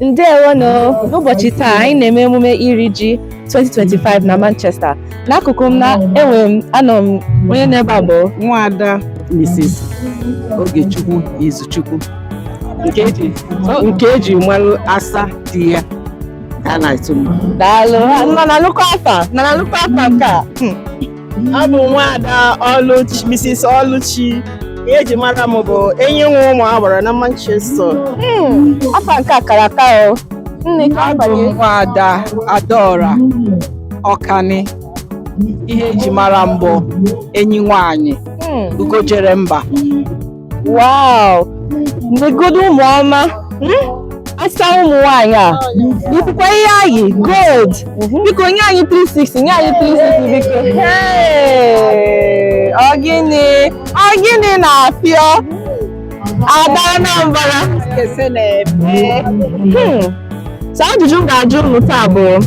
Ndewo n'ụbọchị taa anyị na-eme emume Iriji 2025 na Manchester. N'akụkụ m anọ m onye na-ebe a bụ Nwada Mrs. Ogechukwu Izuchukwu nke eji mmanụ asa dị ya ka na-eto m. Daalụ na nnukwu afa nke a. Abụ Nwada Oluchi Mrs. Oluchi eji mara m bụ enyi nwa ụmụ agbara na Manchester. Afa nke a kara aka o. Nne ka abanye. Nwada Adora Ọkani ihe eji mara mbụ enyi nwanyị ugojere mba. Wow! Ndegodo ụmụ ọma. Asa ụmụ nwanyị a. Bikwa ihe anyị gold. Biko nye anyị 360, nye anyị 360 biko. Hey! Ogini na-afịọ. Ada Anambra. So ajụjụ m ga-ajụ unu taa bụ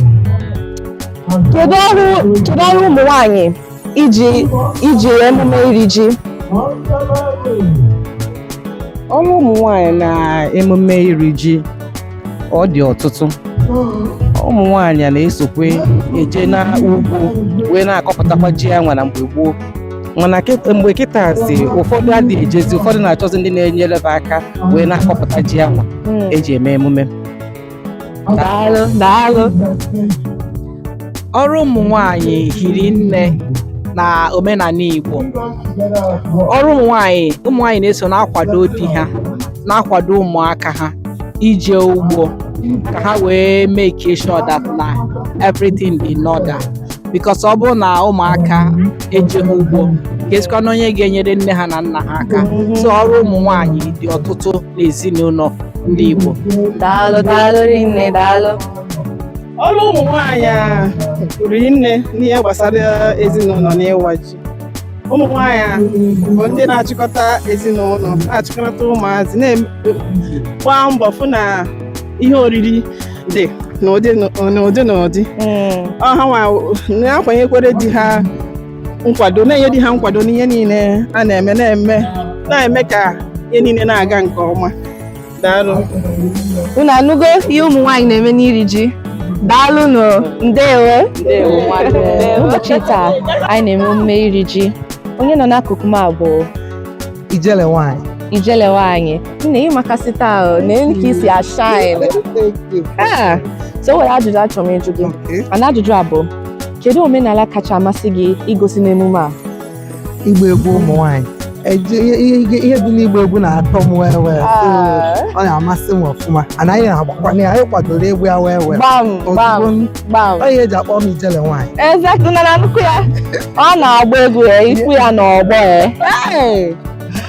kedu ọrụ ụmụ nwanyị iji emume Iriji? Ọrụ ụmụ nwanyị na emume Iriji ọ dị ọtụtụ. Ụmụ nwanyị na-esokwe eje na ugbo wee na-akọpụtakwa ji anwa na mgbe gboo, mana mgbe kịta si ụfọdụ adịghị ejezi, ụfọdụ na-achọzi ndị na-enyere aka wee na-akọpụta ji anwa eji eme emume. Daalụ. Ọrụ ụmụ nwanyị hiri nne na omenala Igbo. Ọrụ ụmụ nwanyị na-eso na-akwado di ha, na-akwado ụmụaka ha ije ugbo ka ha wee make sure that na everything dị in order, because ọ bụrụ na ụmụaka ejeghị ugbo ga-esikwa na onye ga-enyere nne ha na nna ha aka. So ọrụ ụmụ nwanyị dị ọtụtụ n'ezinụlọ ndị Igbo. Daalụ rinne, daalụ. Ọrụ ụmụ nwanyị pụrụ nne n'ihe gbasara ezinụlọ na ịwa ji. Ụmụ nwanyị bụ ndị na-achịkọta ezinụlọ, na-achịkọta ụmụazị, na-agba mbọ fụ na ihe oriri dị n'ụdị. Ha na-akwanyekwere di ha nkwado, na-enye di ha nkwado n'ihe niile a na-eme ka ihe niile na-aga nke ọma. Daalụ. Unu anụgo ihe ụmụ nwanyị na-eme n'Iriji? Daalụ ndewo. Ụbọchị taa anyị na-eme emume Iriji. Onye nọ n'akụkụ m bụ Ijele nwanyị. Nne ị makasị taa na ka isi ashine. So nwere ajụjụ achọrọ m ịjụ gị. Mana ajụjụ a bụ kedu omenala kacha amasị gị igosi n'emume a? Igba egwu ụmụ nwanyị. Ihe dị n'igba egwu na-atọ m wee ọ na-amasị m ọfụma. Anyị na-agbakwana ya, anyị kwadoro egwu ya wee Gbam. Onye eji akpọ m Ijele nwanyị. Exactly, na nnukwu ya. Ọ na-agba egwu ya, ikwu ya n'ọgbọ ya.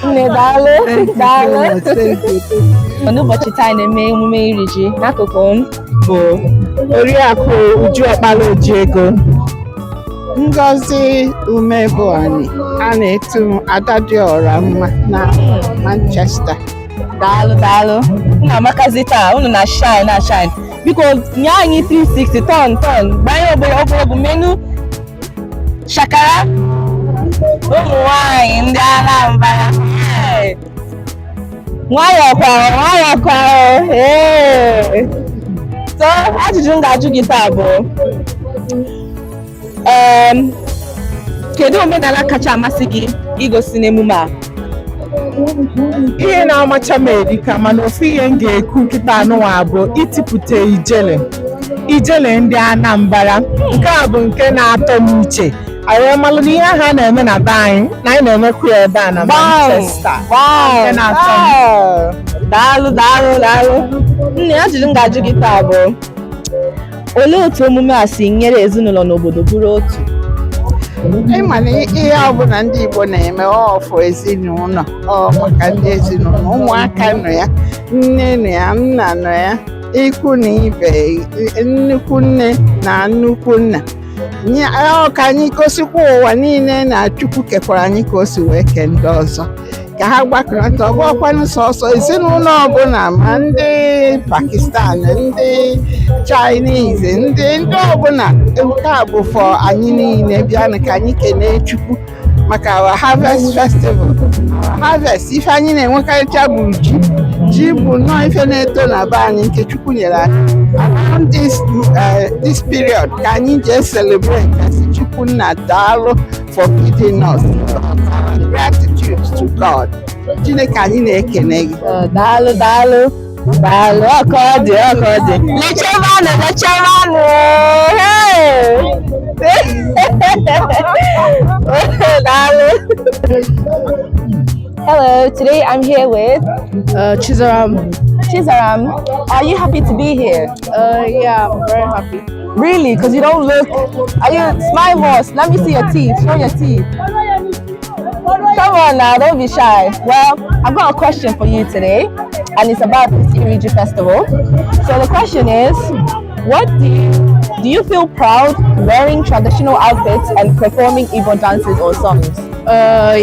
Nne daalụ. N'ụbọchị taa na-eme emume Iriji. N'akụkụ m bụ Oriakụ Uju Ọkpala Ojiego, Ngozi Umebụani, a na-etu Ada dị ọra mma na Manchester. Daalụ. Unu amakazi taa, unu na shine. Biko nye anyị 360 ton gbanye ogologo menu shakara ụmụ nwanyị ndị Anambra. Nwayọọ kwa. So ajụjụ m ga-ajụ gị taa bụ kedu omenala kacha amasị gị igosi n'emume a? Ihe na-amacha m erika, mana ofu ihe m ga-ekwu nkịta anụnwa bụ itipụta ijele ndị Anambra. Nke a bụ nke na-atọ m uche. Anyị malụ na ihe ha na-eme na be anyị na anyị na-emekwa ya ebe a na Manchester. Daalụ. Nne, ajụjụ m ga-ajụ gị taa bụ olee otu emume a si nyere ezinụlọ n'obodo bụrụ otu? Ịma na ihe ọbụla ndị Igbo na-eme ọfụ ezinụlọ, maka ndị ezinụlọ, ụmụaka nọ ya, nne nọ ya, nna nọ ya, ikwu na ibe, nnukwu nne na nnukwu nna. Ka anyị gosikwa ụwa niile na Chukwu kekwara anyị ka o si wee kee ndị ọzọ, ka ha gbakọrọta. Ọ bụkwanụ sọsọ ezinụlọ ọbụla, ma ndị Pakistan, ndị Chinese, ndị ọbụla. Nke a bụ fọ anyị niile bịa ka anyị kelee Chukwu maka our harvest festival. Harvest ife anyị na-enwekarịcha bụ ji ji bụ nnọọ ife na-eto na be anyị nke Chukwu nyere anyị. Around this period ka anyị ji celebrate asị Chukwu nna daalụ for feeding us. Gratitude to God. Chineke anyị na-ekene gị. Daalụ daalụ daalụ ọka ọ dị ọka ọ dị. Lechemanụ lechemanụ. Daalụ. Hello, today I'm here with Chizaram. Chizaram. Are you happy to be here? Yeah, I'm very happy. Really? Because you don't look. Are you smile more? Let me see your teeth. Show your teeth. Come on now, don't be shy. Well, I've got a question for you today, and it's about this Iriji festival. So the question is, what do you feel proud wearing traditional outfits and performing Igbo dances or songs?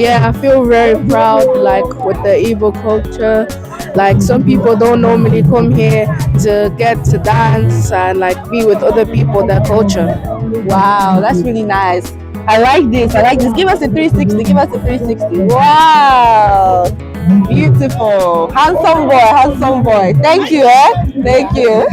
Yeah, I feel very proud, like with the Igbo culture. Like some people don't normally come here to get to dance and like be with other people, their culture. Wow, that's really nice. I like this. I like this. Give us a 360. Give us a 360. Wow, beautiful, handsome boy, handsome boy. Thank you. Thank you.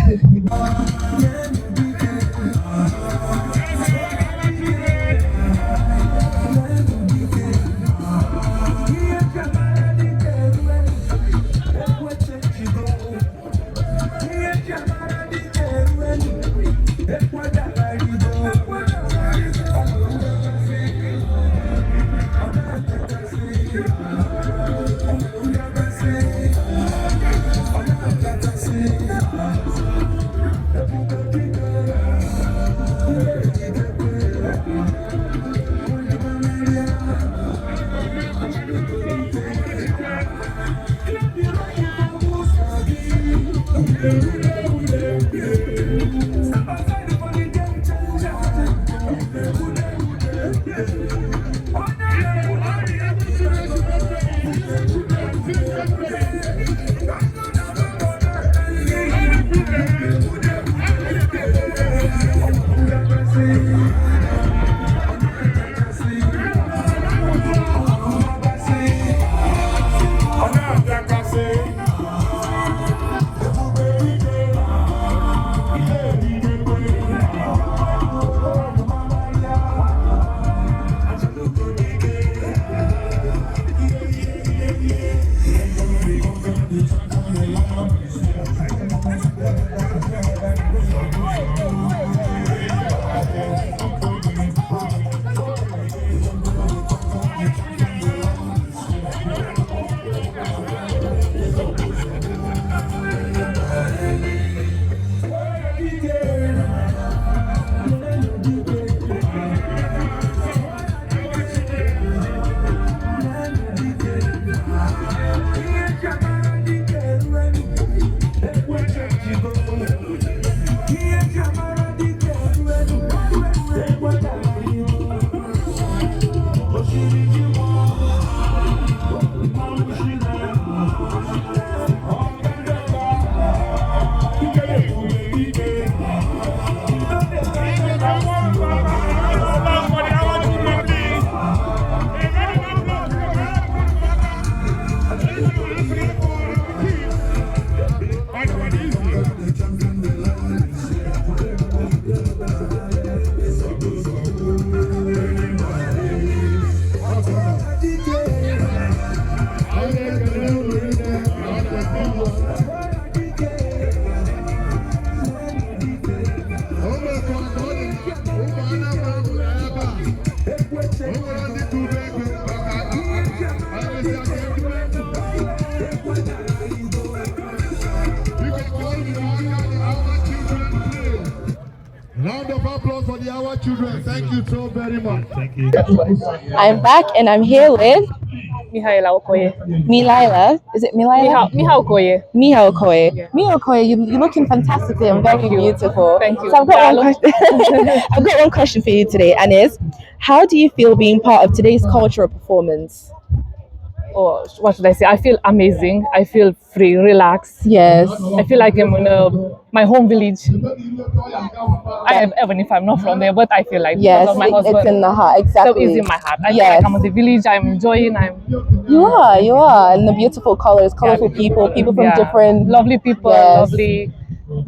Round of applause for the Our Children. Thank you so very much. Thank you. I'm back and I'm here with Mihaela Okoye. Milaila. Is it Milaila? Miha Okoye. Miha Okoye. Yeah. Miha Okoye, you're looking fantastically and very beautiful. Thank you. So I've got one question. I've got one question for you today, and is, how do you feel being part of today's cultural performance? or what should I say? I feel amazing. I feel free, relaxed. Yes. I feel like I'm in my home village. Even if I'm not from there, but I feel like Yes, because of my husband, it's in the heart. so Exactly. it's in my heart. I feel Yes. like I'm in the village. I'm enjoying. You are, and the beautiful colors, colorful people from different lovely people, Yes. lovely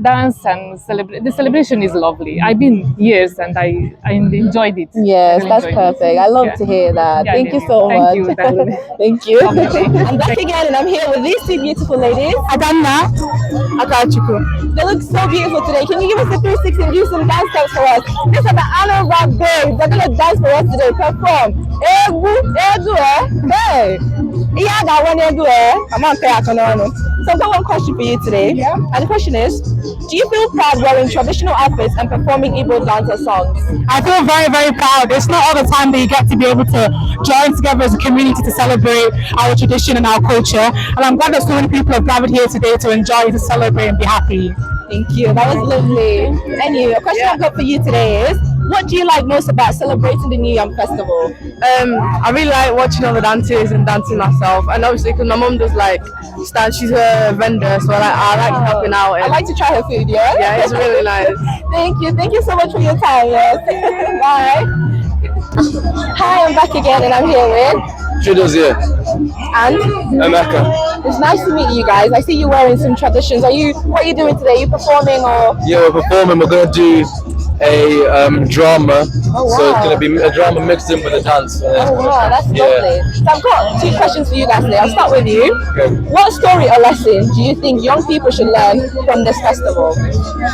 dance and celebrate. The celebration is lovely. I've been years and I enjoyed it. Yes, I really that's enjoyed perfect. it. I love to hear that. Yeah, Thank you Lily. so Thank much. you, darling. Thank you. Lovely. I'm back again, and I'm here with these two beautiful ladies. Adanna, Akachuku. They look so beautiful today. Can you give us a 360 and do some dance steps for us? These are the Anambra babes. They're gonna dance for us today. Perform. Hey. Yeah, that one I'm on So I've got one question for you today. Yeah. And the question is, do you feel proud wearing traditional outfits and performing Igbo dancer songs? I feel very, very proud. It's not all the time that you get to be able to join together as a community to celebrate our tradition and our culture. And I'm glad that so many people have gathered here today to enjoy, to celebrate and be happy. Thank you. That was lovely. And you, a question I've got for you today is, what do you like most about celebrating the New Yam Festival? I really like watching all the dances and dancing myself, and obviously because my mum does like stand, she's a vendor, so I like helping out. I like to try her food. Yeah, it's really nice. Thank you so much for your time. Yes. Bye. Hi, I'm back again, and I'm here with Judo's here. And Emeka. It's nice to meet you guys. I see you wearing some traditions. What are you doing today? Are you performing or? Yeah, we're performing. We're gonna do a drama. Oh, wow. So it's gonna be a drama mixed in with a dance. Oh wow, that's lovely. So I've got 2 questions for you guys today. I'll start with you. Okay. What story or lesson do you think young people should learn from this festival?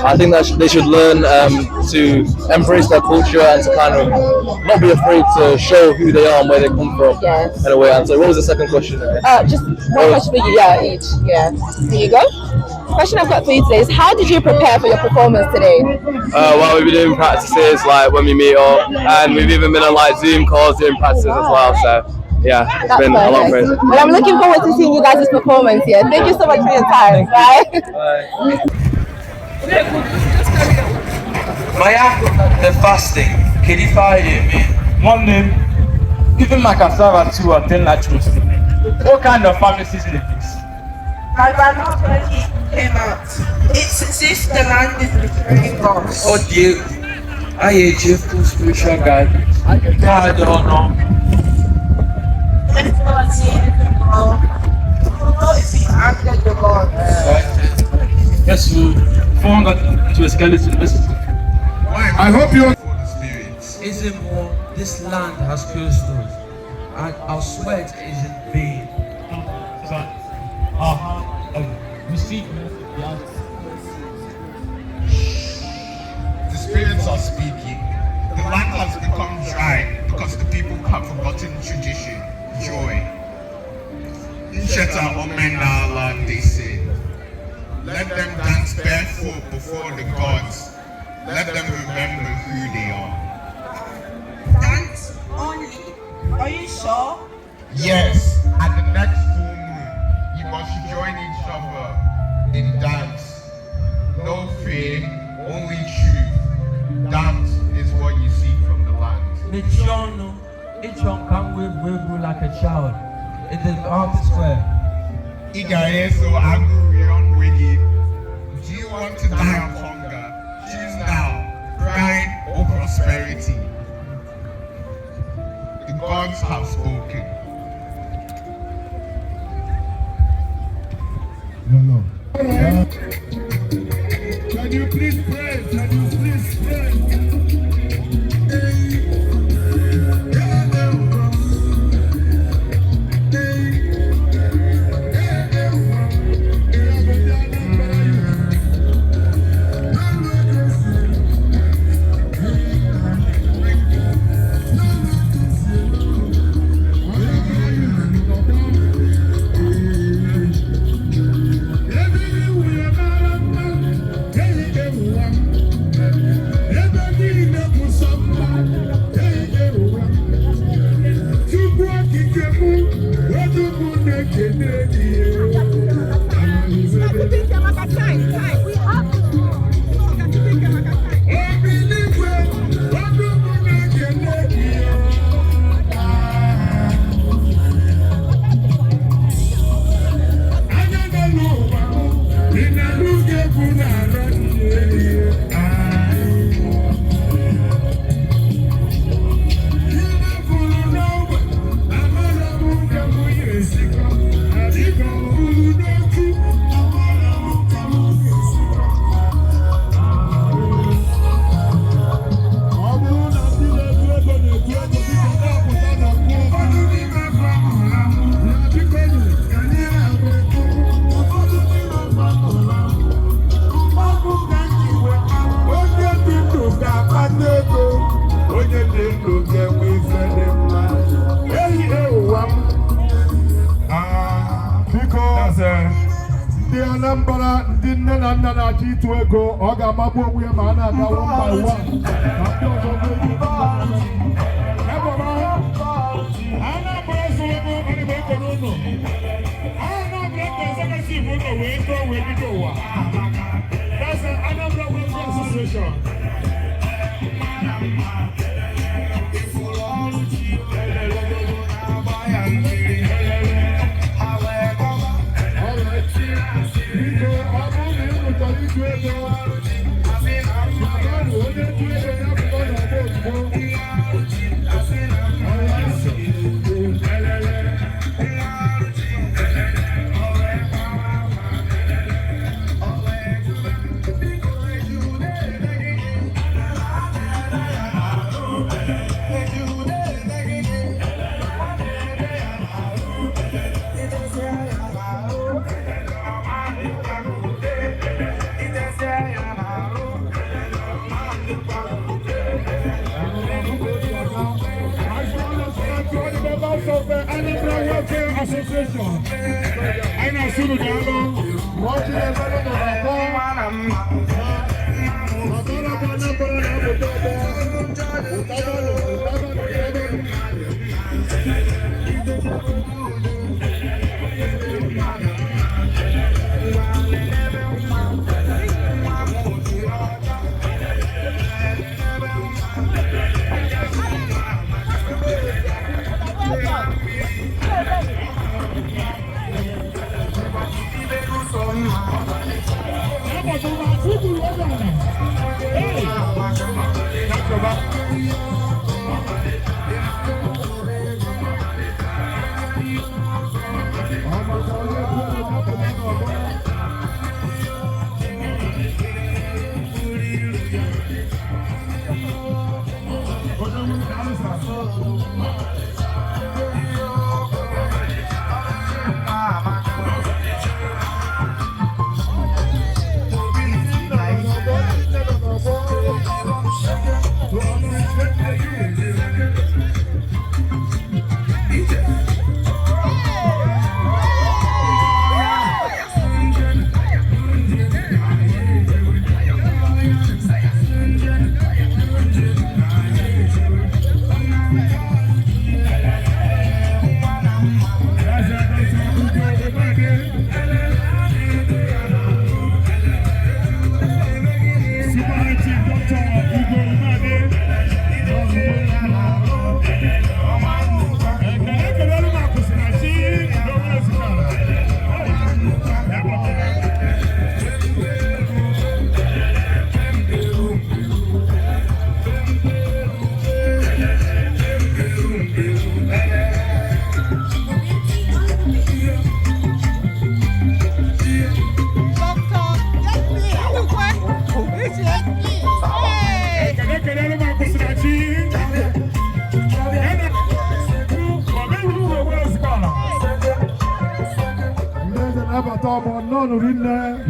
I think that they should learn to embrace their culture and to kind of not be afraid to show who they are and where they come from. Yes. In a way. And so, what was the second question again? Just one question for you, each. Yeah. Here you go. Question I've got for you today is, how did you prepare for your performance today? Well, we've been doing practices like when we meet up, and we've even been on like Zoom calls doing practices as well. So yeah, it's been a lot of fun. Well, I'm looking forward to seeing you guys' performance here. Thank you so much for your time. Bye. Maya, the fasting. Can you find it, man? One name. Even my cassava 2 or 10 naturals. What kind of family season is this? My grandma when he came out. It's as if the land is betraying us. Oh dear. I a cheerful spiritual guide. God don't know. Let's go and see the God. Who if he angered the God? Yes, we found that to a skeleton. I hope you. Is it more? This land has closed us, and our sweat is in vain. We see the spirits are speaking. The land has become dry because the people have forgotten tradition, joy. Ncheta omena land, they say. Let them dance barefoot before the gods. Let them remember who they are. Dance only? Are you sure? Yes, at the next full moon, you must join each other in dance. No fear, only truth. That is what you see from the land. The children, each one can wave like a child. It is out square. Igayeso Agurion Wiggy. Do you want to die of hunger? Choose now, pride or prosperity. The gods have spoken. No. Can you please pray? Can you please pray? Anambra ndị nne na nna na-achọ ịtụ ego ọ ga-amagbu onwe ya ma a na-aga one by one. Anambra zụrụ ego ọdịbe ekoro ụlọ. Anambra Conservative ụlọ wee too wee bido ụwa. That's an Anambra Welfare Association. Of the Anambra Welfare Association. I know soon watching the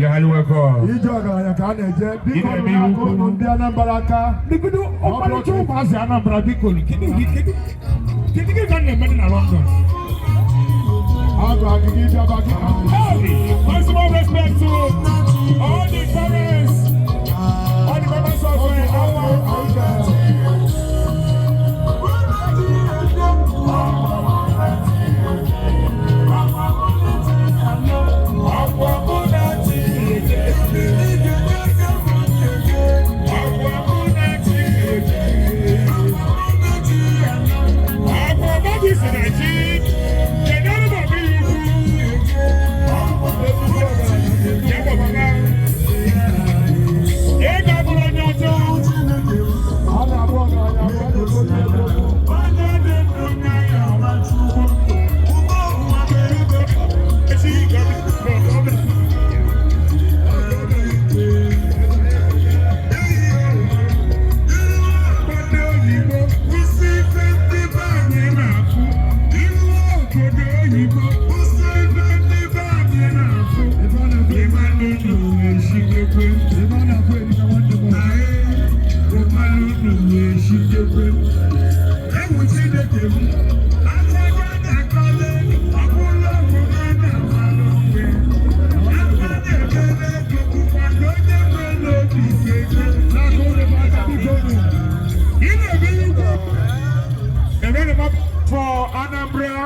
You're highly welcome. Ije ọgaranya ka a na-eje biko n'akụkụ ndị Anambra aka. Bigodo ọkpọrọcha ụmụazị Anambra biko kedu ka na-eme na London? Agụ agịgị bịaba gị. Maximum respect to all the parents, all the members of our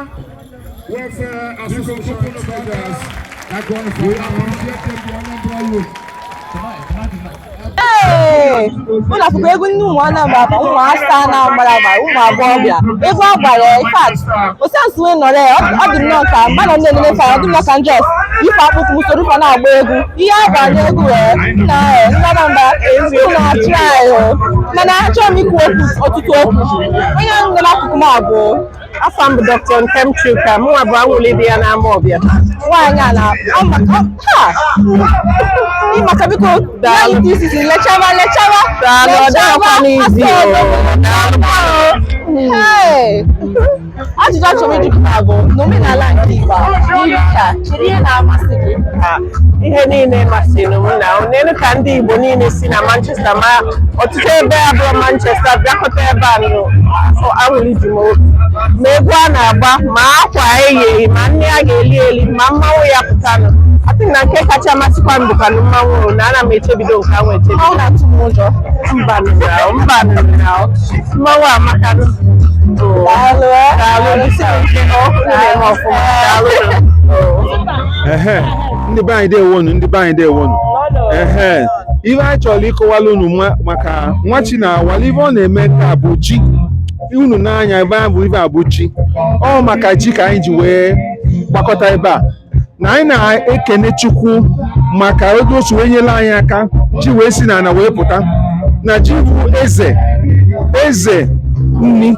Anambra Welfare Association leaders. We appreciate them, the Anambra youth. Ee, ụlọ akwụkwọ egwu ndị ụmụ Anambra bụ ụmụ asa Anambra ma ụmụ agbọghọbịa egwu agbara ifat osensi wee nọrọ ya ọ dị nnọọ ka mmadụ na-enene fa ọ dị nnọọ ka njọs ife akpụkpụ usoro ife na-agba egwu ihe agba n'egwu na ndị Anambra ezi na-achị anyị mana achọrọ m ikwu okwu ọtụtụ okwu onye nọ n'akụkụ m abụọ afọ m bụ Dr. Nkem Chuka mụnwa bụ anwụli dị ya n'ama ọbịa nwaanyị a na maka biko isi lechaba ajụjụ achọrọ ịjụpụta bụ n'omenala nke Igbo n'ihi ka kedu ihe na-amasị gị? Ihe niile masịrị m na onenu ka ndị Igbo niile si na Manchester ma ọtụtụ ebe abụọ Manchester bịakọta ebe a nụ anwụli ji m ma egwu a na-agba ma akwa eyi ma nne a ga-eli ma mmanwụ ya pụtanụ atị na nke kacha amasịkwa m bụkwa mmanwụ na ana m echebido nke ahụ echebido ọ na-atụ m ụjọ mba mmanwụ amakanụ ndị be anyị dewonu ihe anyị chọrọ ịkọwala unu maka nwa chi na-awala ibe ọ na-eme taa bụ ji unu n'anya ebe ahụ bụ ibe a bụ ji ọ maka ji ka anyị ji wee gbakọta ebe a na anyị na-ekene Chukwu maka oge otu wee nyela anyị aka ji wee si n'ala wee pụta na ji bụ eze nni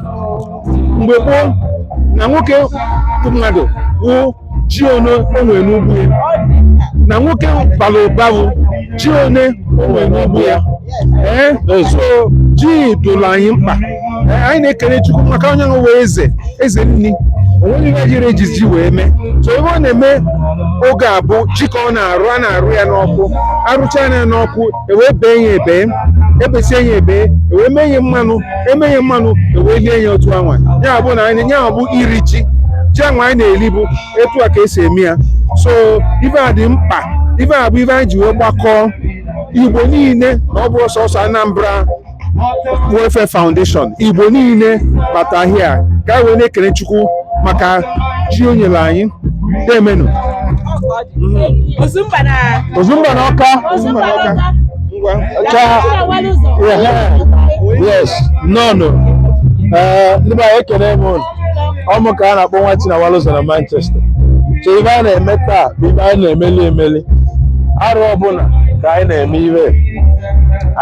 mgbe gboo na nwoke mmadụ bụ ji one o nwere n'ugbo ya na nwoke bara ụba bụ ji one o nwere n'ugbo ya so ji doro anyị mkpa anyị na-ekele Chukwu maka onye ahụ wee eze nni onweghị ihe jiri eji ji wee mee so ebe ọ na-eme oge a bụ ji ka ọ na-arụ ya n'ọkụ arụcha ya n'ọkụ ewee bee ya ebesie ya ewee mee ya mmanụ ewee lie ya otu anwa ya bụ na ya bụ iri ji anwa anyị na-eli bụ etu a ka esi eme ya so ife a dị mkpa ife a bụ ife anyị ji wee gbakọọ Igbo niile na ọ bụrụ sọsọ Anambra Welfare Foundation Igbo niile bata hia ka anyị wee na-ekele Chukwu maka ji o nyere anyị demenu ozumba na ọka yes no ndị be anyị ekele m ọmụ ka a na-akpọ nwa Chinawalụ na Manchester so ife a na-eme taa bụ ife anyị na-emeli arụ ọbụla ka anyị na-eme ife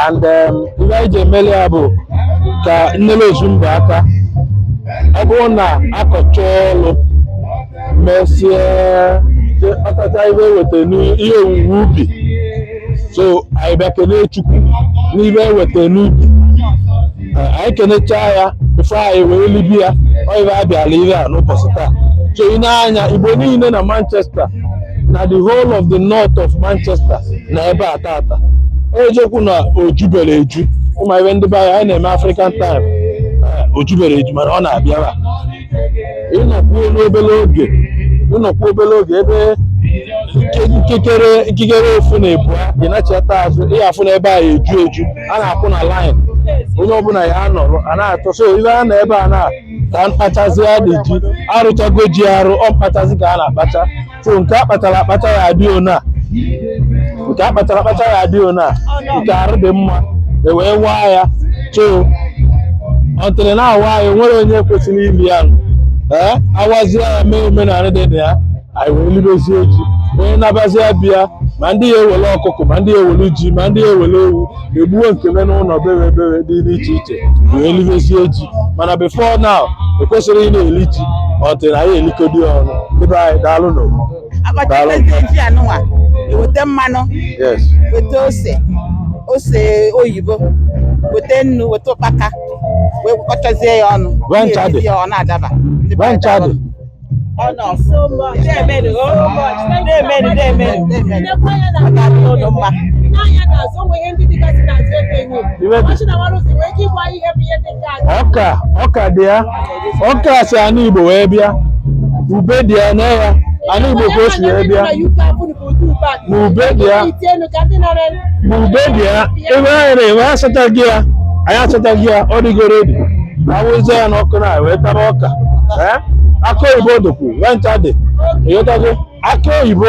and ife anyị ji emeli ya bụ ka nnele ozumba aka ọ bụrụ na akọcha ọlụ mesie ọtacha ife eweta n'ihe owuwe ubi so anyị bịa kelee Chukwu n'ife eweta n'ubi anyị kenechaa ya bifo anyị wee libi ya ọ ife abịala ife a n'ụbọchị taa so ị na-anya Igbo niile na Manchester na the whole of the north of Manchester na ebe a tata ejekwu na ojubere eju ụmụ ife ndị be anyị na-eme African time ojubere eju mana ọ na-abịara ịnọkwuo obere oge ebe ikikere ofu na ebu gị nachata azụ ihe afụ na ebe a eju a na-akwụ na line onye ọbụla ya anọrọ a na-atọ so ibe a na ebe a na ka mkpachazi a dị ji arụchago ji arụ ọ mkpachazi ka a na-akpacha so nke akpachara ya adị ona nke arụ dị mma ewee waa ya so ọtịrị na-awa ya nwere onye kwesịrị ili ya awazie ya mee omenala dị na ya anyị wee libezie ji onye nabazi bịa ma ndị ya ewele ọkụkọ ma ndị ya ewele ji ma ndị ya ewele ewu egbuwe nkeme n'ụlọ bewe dị iche iche wee libezie ji mana before now ekwesịrị ị na-eli ji ọtịrị anyị elikodi ọnụ ebe anyị daalụ n'owu eweta mmanụ weta ose oyibo weta nnu weta ụkpaka wee kọchazie ya ọnụ ọ na-adaba ọka dị ya ọka si Ana Igbo wee bịa ube dị ya na ya Ana Igbo ka o si wee bịa ma ube dị ya ebe anyị na-enwe asataghị ya ọ dịgoro edi awụzie ya n'ọkụ na wee tara ọka akụ oyibo dịkwu wenta dị ịghọtago akụ oyibo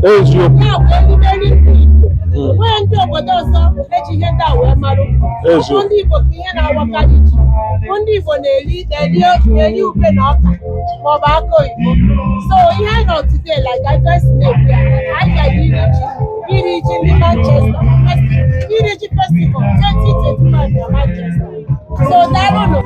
eziokwu nwee ndị obodo ọzọ eji ihe ndị a wee marụ ndị Igbo bụ ihe na-awakarị ji ndị Igbo na-eri ube na ọka maọbụ akụ oyibo so ihe anyị nọ today like I just na-ekwu ya anyị gara iri ji ndị Manchester Iriji festival 2025 na Manchester so daalụnụ.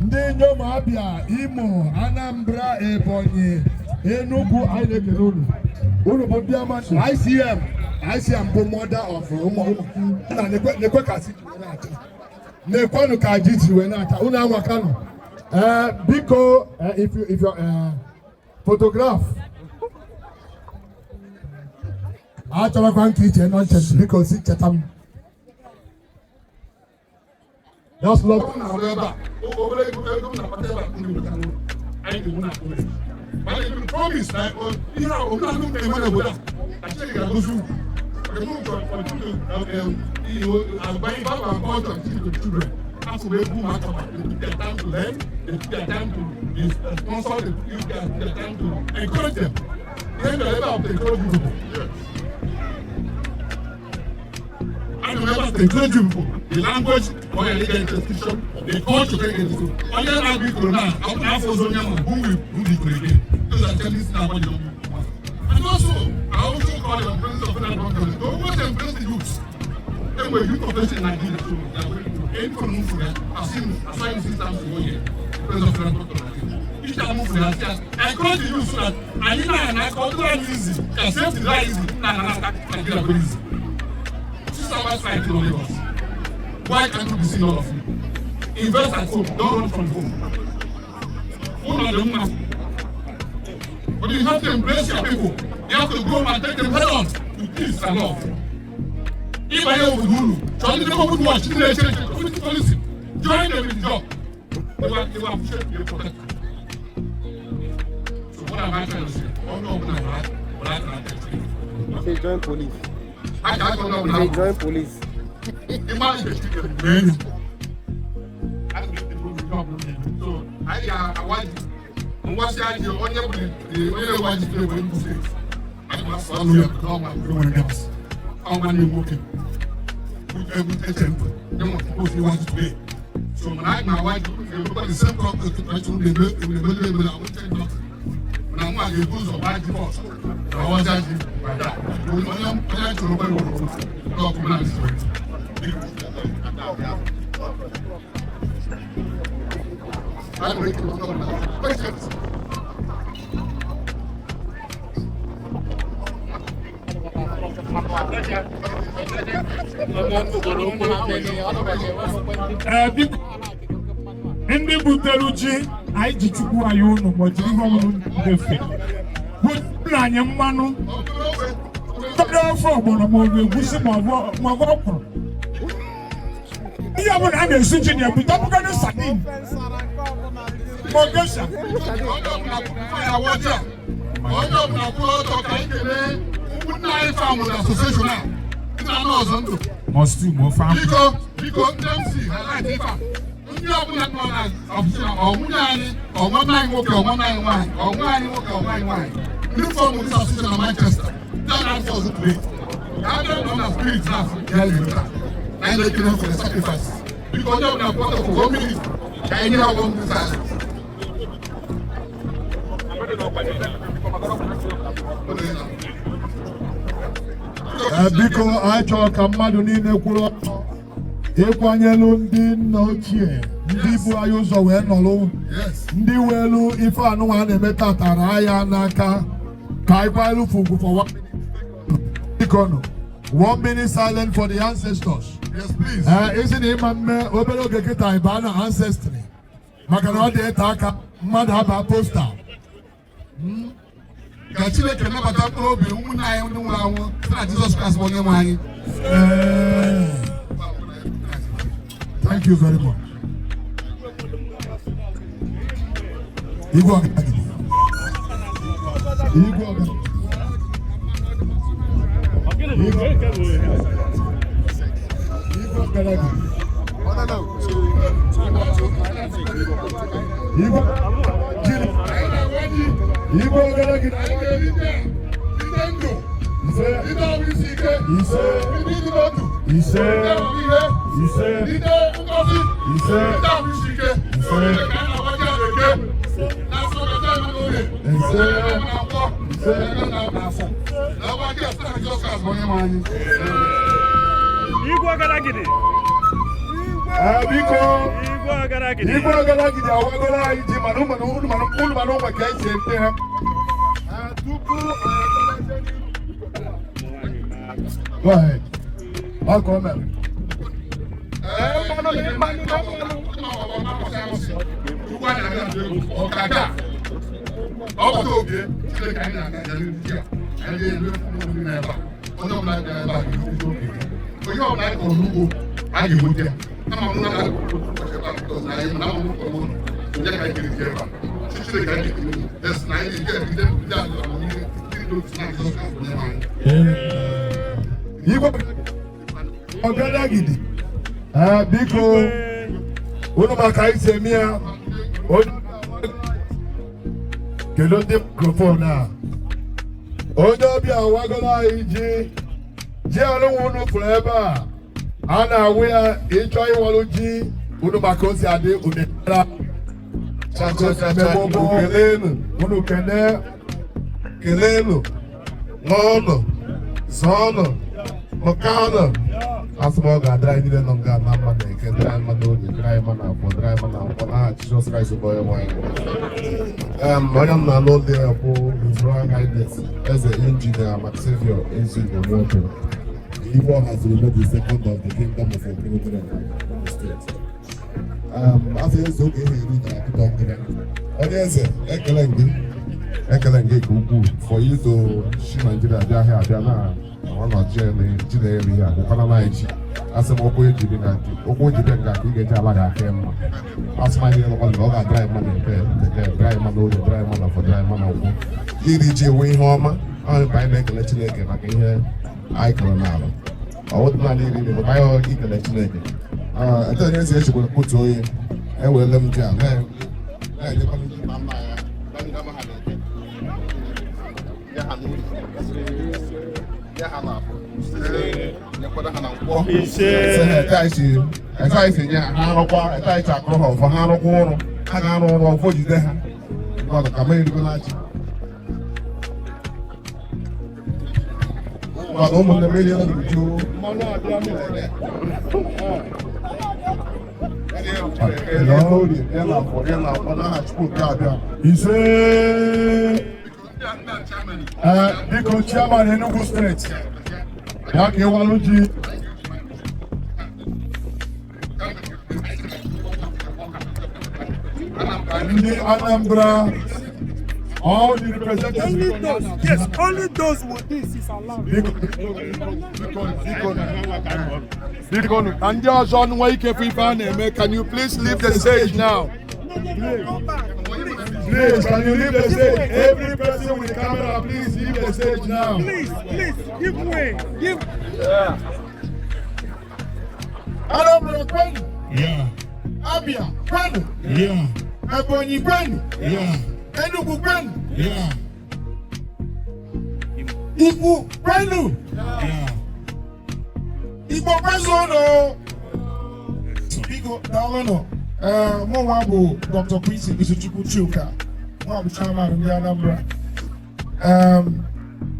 ndị inyom Abia, Imo, Anambra, Ebonyi, Enugu, anyị na-ekele unu. Unu bụ ndị ama ICM bụ mother of na nekwe ka si na-acha. Nekwanụ ka ji si wee na-acha. Unu anwakanụ. Biko, if you photograph. Achọrọkwa nke iche nọ nche biko si cheta m. That's love. However, but if you promise that, you know, we're not going to money with that. I tell you, I go through. The move to buying back our culture and teaching the children. That's the way we mark up. They took their time to learn. They took their time to sponsor. They took their time to encourage them. Then the level of the encourage people. And the level of the encourage people. The language, or the legal institution, the culture, the institution. When you're not people now, I'm not for so young, who will be again? Because I'm telling you now what you want. And also, I also call the president of federal government. Don't want to embrace the youth. Then we're youth profession in Nigeria, so that we're aiming for move for that. I've seen systems to go here. The president of federal government. Each time move for that. I call the youth so that I need I call it easy. Can safety that easy. Nigeria very easy. Sister was fighting on Lagos. Why can't you be seeing all of you? Invest at home, don't run from home. Own are the woman. But you have to embrace your people. You have to go and take them head on to peace and love. If I hear with Hulu, Charlie never would watch the change community policy. Join them in the job. They will appreciate your protector. So what am I trying to say? Oh no, but I can't tell you. You say join police. I can't go You say join police. Imagine the man. I don't get the job. So I want what's that you only want to play when you say I must follow you come and go and dance. How many working? With every temper. They want to want to play. So when I my wife look at the same problem to try to the I won't tell nothing. When I'm going to use a bad divorce, I was judging by that. When I'm trying to look at I don't know questions. Ndị butere ji anyị ji chukwu anyị unu ụbọchị ihe ọṅụṅụ ndefe na anyị mmanụ tọrọ ofe ọgbọnọ ma ọ bụ egusi ma ọ bụ ọkwụrụ ihe ọbụla a na-esi ji na-ebute ọbụgadị sadin ma ọ gesha onye ọbụla kwụrụ ọtọ ka anyị kelee ụmụnne anyị famụlụ asosieshọn a ndị na-anọ ọzọ ndụ biko ndị MC highlight ife a ndị ọbụla nọ na ọbụla ọmụnye anyị ọnwanne anyị nwoke ọnwanne anyị nwaanyị ọnwa anyị nwoke ọnwa anyị nwaanyị ndị fọmụ ndị asosieshọn na Manchester ndị a na-afọ ọzọ play ka a bịa nọ na spirit na-afọ ya yirika na anyị na-ekele for the sacrifices biko onye ọbụla kwụrụ ọtọ for 1 minute ka anyị nye ha 1 minute silence. Biko anyị chọrọ ka mmadụ niile kwụrụ ọtọ ịkwanyelu ndị nna ochie ndị bụ anyị ụzọ wee nọrọ ndị welu ife anụnwa na-eme tatara anya n'aka ka anyị kwanyelu fugwu for 1 minute. Biko nọ 1 minute silent for the ancestors. Yes, please. Isi na ịma mme obere oge kịta ịba na ancestry maka na ọ dị ịta aka mmadụ aba posta ka Chineke nabata mkpụrụ obi ụmụnne anyị ndị nwụrụ anwụ site na Jizọs Kraịst bụ onye nwe anyị. Thank you very much. Igwe Ọgadagidi. Igwe Ọgadagidi. Igwe Ọgadagidi. Igwe Ọgadagidi. Igwe Ọgadagidi awagoro anyị ji mana ụmụ maka esi ete ha. Go ahead. I'll come back. Organised. Biko, unu maka ise mia. Kedu ndị mikrofon a? Onye ọbịa wagoro Iriji, ji alụnwụ unu fụrụ ebe a na-awụ ya ịchọ ịwalụ ji unu maka ozi adị unu ekpere unu kelenu n'ọnụ zọọnụ mọkanụ asị m ọ ga-adịrị anyị niile nọ nga na mma na eke dịrị anyị mma n'oge dịrị anyị mma na afọ dịrị anyị mma na afọ n'aha Jizọs Kraịst bụ onye nwanyị onye m na-anụ ụlọ ya bụ His Royal Highness Eze Injinia Maxavior Ezigbo Nwoke Igbo haziri eme the second of the kingdom of Okorobịa State. Afọ eze oge ihe eri na akụkọ nkiri onye eze ekele gị nke ukwuu for you to shi Nigeria bịa ahịa abịa na ọnọdụ ji na-eri ya bụkwana na echi asị m okwu ejibe nga ka ị ga-eji ala ga-aka mma asị m anyị ọ ga-adịra anyị mma na nke dịra anyị mma na oge dịra anyị mma na afọ dịra anyị mma na ụkwụ iri ji enwe ihe ọma anyị ka anyị na-ekele Chineke maka ihe anyị kọrọ n'ala ọwụdị naanị iri na ịbụta anyị ikele Chineke ete onye ezi echikwara otu onye ewerele m ji a na-enyekwana ndị nna nna ya esi nye ha arụkwa etaiti akụrụ ha ọfọ ha arụkwa ụrụ ha ga-arụ ụrụ ọfọ jide ha mmadụ ka mee erigo n'achị mmadụ ụmụnne m eriela n'uju ise biko chairman Enugu steeti ya ka ịwalụ ji ndị Anambra all the representatives only those, yes, only those with this is allowed. Biko ka ndị ọzọ nwee ike fụ ife a na-eme, can you please leave the stage now? Please, can you leave the stage? Every person with the camera, please leave the stage now. Please, give way. Give. Anambra kwenu? Yeah. Abia kwenu? Yeah. Ebonyi kwenu? Yeah. Enugu kwenu? Yeah. Igbo kwenu? Yeah. Igbo kwenu? Biko, daalụnụ. Mụnwa bụ Dr. Quincy Isuchukwu Chuka, nwa bụ chairman ndị Anambra.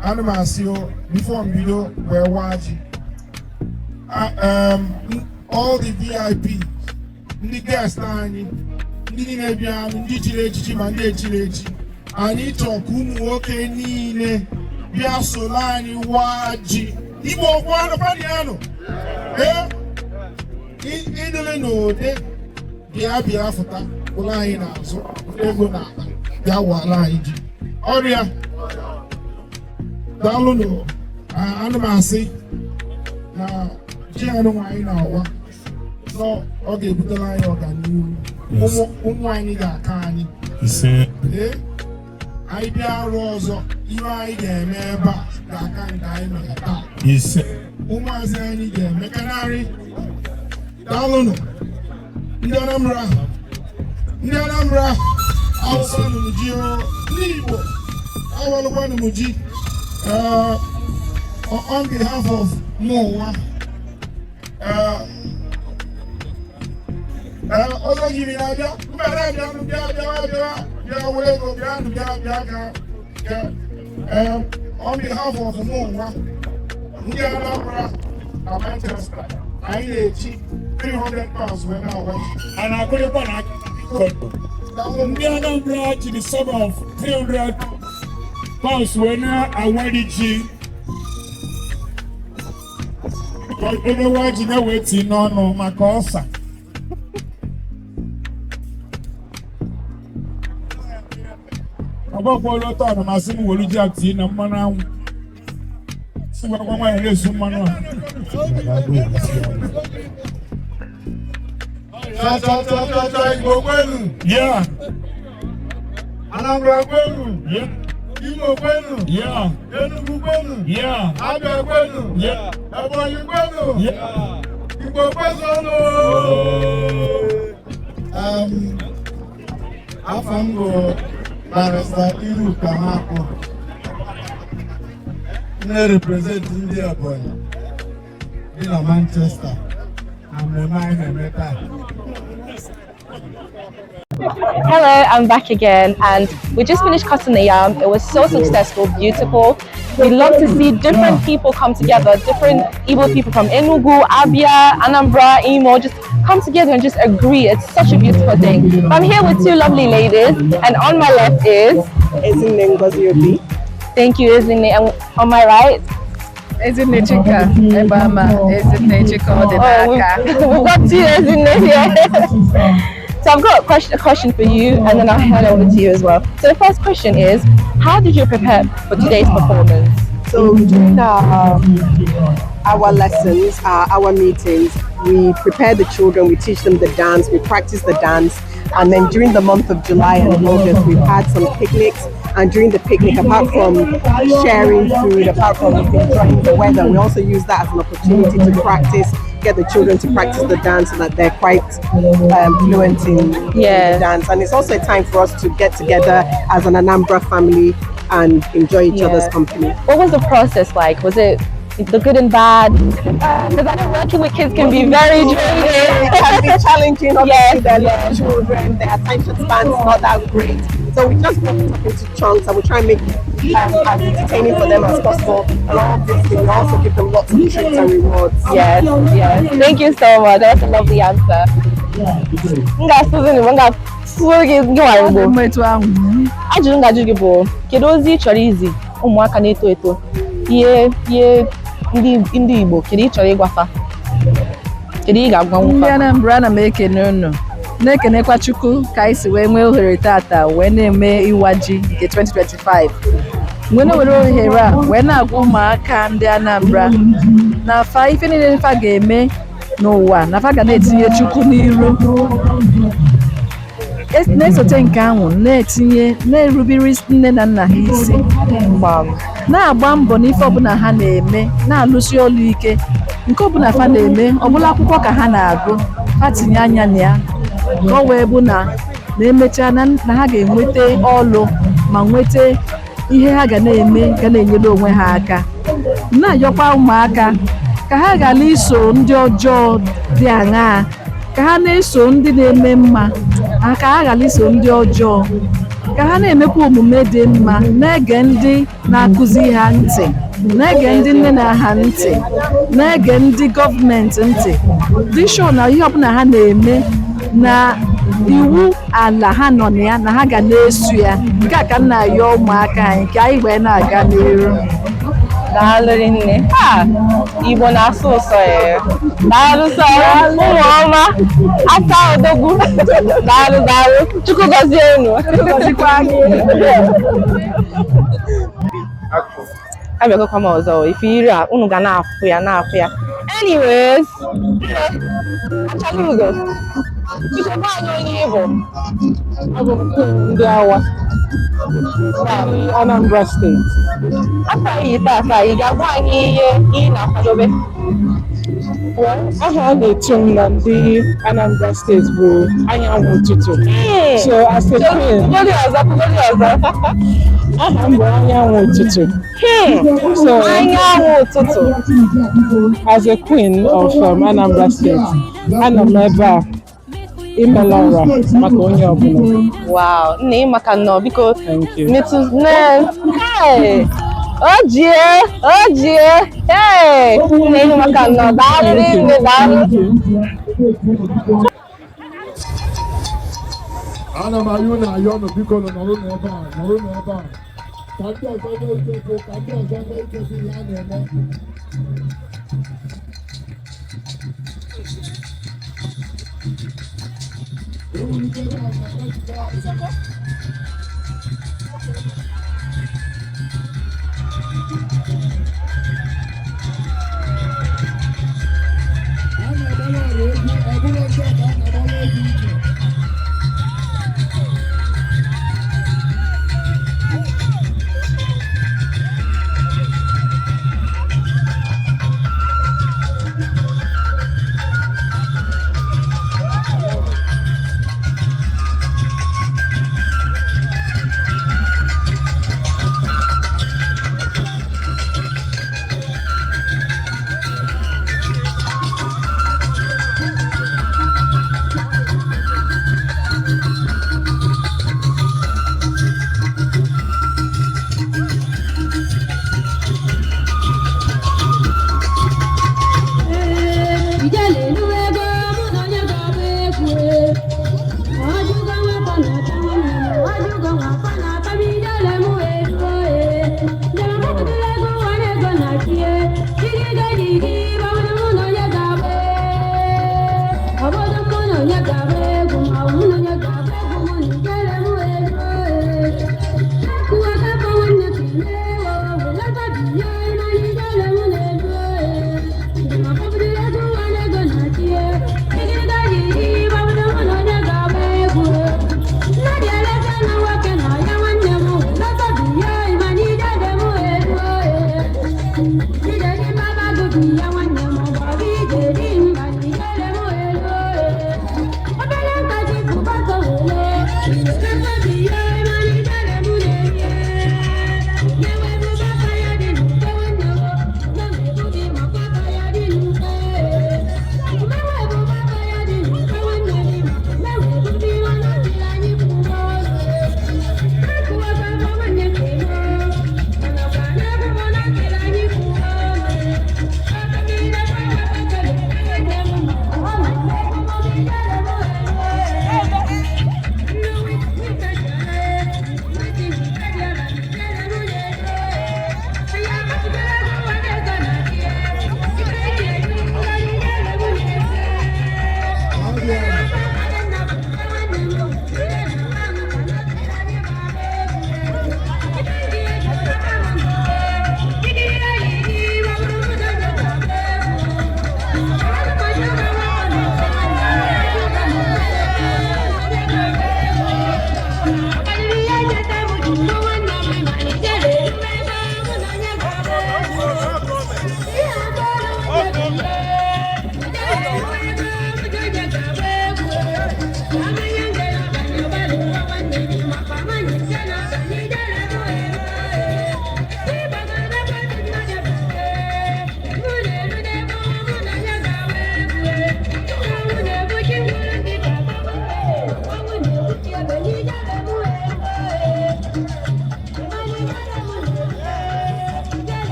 Ana m asị before mbido wee waa ji. All the VIP, ndị guest anyị, ndị niile bịa, ndị chiri echichi ma ndị echiri echi, anyị chọrọ ka ụmụ nwoke niile bịa soro anyị waa ji. Igbo kwanụ fadianụ. Idele n'ode bịa fụta ụlọ anyị n'azụ ego na bịa wala anyị ji. Ọrịa daalụnụ. Ana m asị na ji anụ anyị na-awa ọ ga-ebutere anyị ọganihu, ụmụ anyị ga-aka anyị. Anyị bịa arụ ọzọ, ihe anyị ga-eme ebe a ga-aka nke anyị mere taa. Ụmụazị anyị ga-emekanarị. Daalụnụ ndị Anambra awụkwanụ m ji, ndị Igbo awalụkwanụ m ji. On behalf of Mowa, ọzọ yiri na-abịa on behalf of Mowa, ndị Anambra na Manchester, anyị na-eji 300 pounds wee na-awa. And I could have ndị Anambra ji the sum of 300 pounds wee na-awari ji. Onye nwa ji na-wee tii n'ọnụ maka ọsa. Ọgbọkwọlụ ọtọ na masị m wolu ji atii na mmanụ anwụ. Si gwakwa nwa ya na-esu mmanụ a. Igbo kwenu. Yeah. Anambra kwenu. Yeah. Igbo kwenu. Yeah. Enugu kwenu. Yeah. Abia kwenu. Yeah. Ebonyi kwenu. Yeah. Igbo kwenu. Afọ m bụ Barrister Iru Kamako. Na-represent ndị Ebonyi dị na Manchester. Hello, I'm back again, and we just finished cutting the yam. It was so successful, beautiful. We love to see different people come together, different Igbo people from Enugu, Abia, Anambra, Imo, just come together and just agree. It's such a beautiful thing. I'm here with two lovely ladies, and on my left is Ndi. Thank you, Izine. And on my right, Ezinne Chika, Ebama, Ezinne Chika, we've got two Ezinne here. So I've got a question for you, and then I'll hand over to you as well. So the first question is, how did you prepare for today's performance? So during our lessons, our meetings, we prepare the children, we teach them the dance, we practice the dance, and then during the month of July and August, we've had some picnics. And during the picnic, apart from sharing food, apart from enjoying the weather, we also use that as an opportunity to practice, get the children to practice the dance so that they're quite fluent in the dance. And it's also a time for us to get together as an Anambra family and enjoy each other's company. What was the process like? Was it the good and bad? Because I know working with kids can be very draining. It can be challenging. Obviously, they're little children, their attention span is not that great. So we just break it up into chunks and we try and make it as entertaining for them as possible. And obviously, we also give them lots of treats and rewards. Yes, yes. Thank you so much. That's a lovely answer. Ajụjụ ngajụ gị bụ kedu ozi ị chọrọ izi ụmụaka na-eto eto ihe ndị Igbo kedu ị chọrọ ịgwafa kedu ị ga-agwa nwụfa ndị Anambra ana m ekene unu na-ekenekwa Chukwu ka anyị si wee nwee ohere tata wee na-eme ịwa ji nke 2025 mgbe na-were ohere a wee na-agwa ụmụaka ndị Anambra na afa ife niile fa ga-eme n'ụwa na afa ga na-etinye Chukwu n'iru na-esote nke ahụ na-erubere nne na nna ha isi na-agba mbọ n'ife ọbụla ha na-eme na-alụsi ọlụ ike nke ọbụla fa na-eme ọbụla akwụkwọ ka ha na-agụ ha tinye anya na ya ka ọ wee bụ na emechaa na ha ga-enweta ọlụ ma nweta ihe ha ga na-eme ga na-enyere onwe ha aka na-ayọkwa ụmụaka ka ha ghara iso ndị ọjọọ dị aṅaa ka ha na-eso ndị na-eme mma ka ha ghara iso ndị ọjọọ ka ha na-emekwa omume dị mma na-ege ndị na-akụzi ha ntị na-ege ndị nne na ha ntị na-ege ndị gọọmenti ntị dị sure na ihe ọbụla ha na-eme na iwu ala ha nọ na ya na ha ga na-eso ya nke a ka m na-ayọ ụmụaka anyị ka anyị wee na-aga n'iru. Daalụ nne. Igbo na-asụ ụsọ ya. Daalụ sọ ụmụ ọma asa odogwu. Daalụ. Chukwu gọzie unu. Chukwu gọzikwa anyị. Abịagokwa m ọzọ ife iri a unu ga na-afụ ya. Anyways, achala ugo. Biko gwa anyị onye Igbo. Ndị Awa, Anambra State. Afọ anyị taa ị ga-agwa anyị ihe ị na-akwadobe? Aha a na-etu m na ndị Anambra State bụ anyanwụ ụtụtụ. So as a queen, aha m bụ anyanwụ ụtụtụ. So anyanwụ ụtụtụ. As a queen of Anambra State, ana m ebe a imela ụra maka onye ọbụla. Wow, nne ị maka nnọọ biko metụ nne ojie nne ị maka nnọọ daalụ nne daalụ. Ana m ayụ na ayọ nụ biko nọrọ n'ebe a ka ndị ọzọ na-ekwu ka ndị ọzọ na-ekezi ihe a na-eme. I'm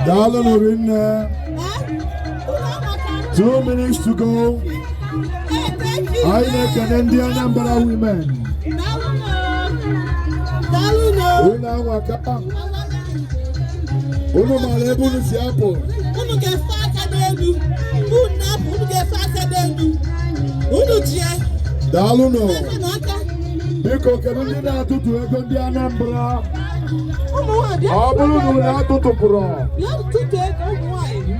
Darling Orinne, 2 minutes to go. I like an Ndi Anambra women. Una waka. Uno malebu ni siapo. Unu get fat adendu. Unu get fat adendu. Unu jie. Daluno. Biko kemundi na tutu ego Ndi Anambra. Abulu na tutu puro.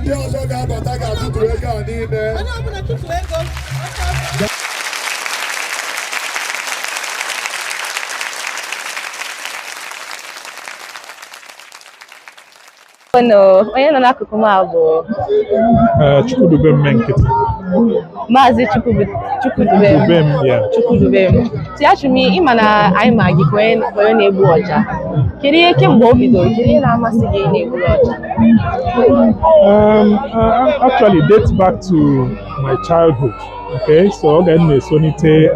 Ndị ọzọ ga-abata ga-atụtụ ego a niile. Onye nọ n'akụkụ m a bụ Chukwudubem Menkịtị. Maazị Chukwudubem. Chukwudubem. Tiachumi, ịma na anyị ma gị ka onye na-egbu ọja. Kedu ihe kemgbe o bidoro? Kedu ihe na-amasị gị na-egbu ọja? Actually dates back to my childhood. Okay, so oge m na-esonite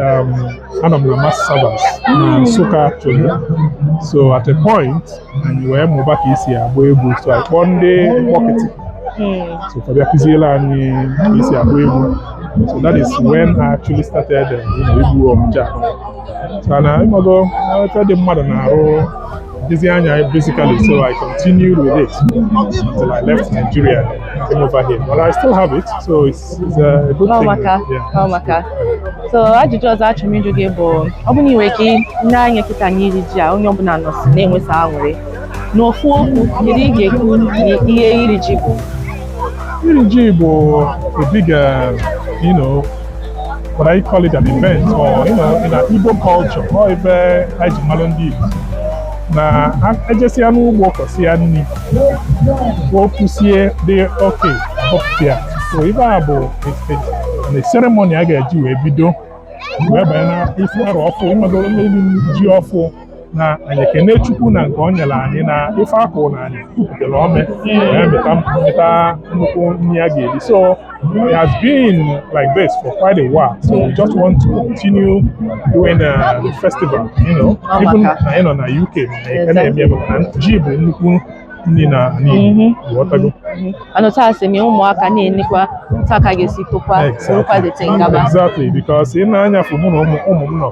anọ m na mass service na Nsukka actually. So at a point, anyị wee mụba ka isi agba egwu. So I kpọọ ndị mkpọkịtị. So for the kụziela anyị ka isi agba egwu. So that is when I actually started egwu ọja. So na ịmago ebe dị mmadụ na-arụ basically, so I continued with it until I left Nigeria and came over here. But I still have it, so it's a good thing. Yeah. So ajụjụ ọzọ achọrọ m ịjụ gị bụ ọ bụ na inwe ike nne anyị kịta anyị Iriji a onye ọbụla nọsi na-enwesa aṅụrị n'ofu okwu kedu ị ga-ekwu ihe Iriji bụ? Iriji bụ a big, what I call it an event, or in an Igbo culture, or ebe anyị malụ ndị Igbo. Na ejesi ya n'ugbo kọsi ya nri kwụsie dị oke ọpịa. So ibe a bụ na ceremony a ga-eji wee bido wee banye na ife arụ ọfụ ịmago elu ji ọfụ na anyị ekene Chukwu na nke o nyere anyị na ife akụ na anyị kwupụtara ome wee mịta nnukwu nri a ga-eri. So it has been like this for quite a while. So we just want to continue doing the festival, even na UK na ji bụ nnukwu nri na Igbo. And taa sị m ụmụaka na-enekwa taa ka ga-esi tụkwa bụrụkwa the thing gaba. Exactly, because in anya for mụ na ụmụ m nọ.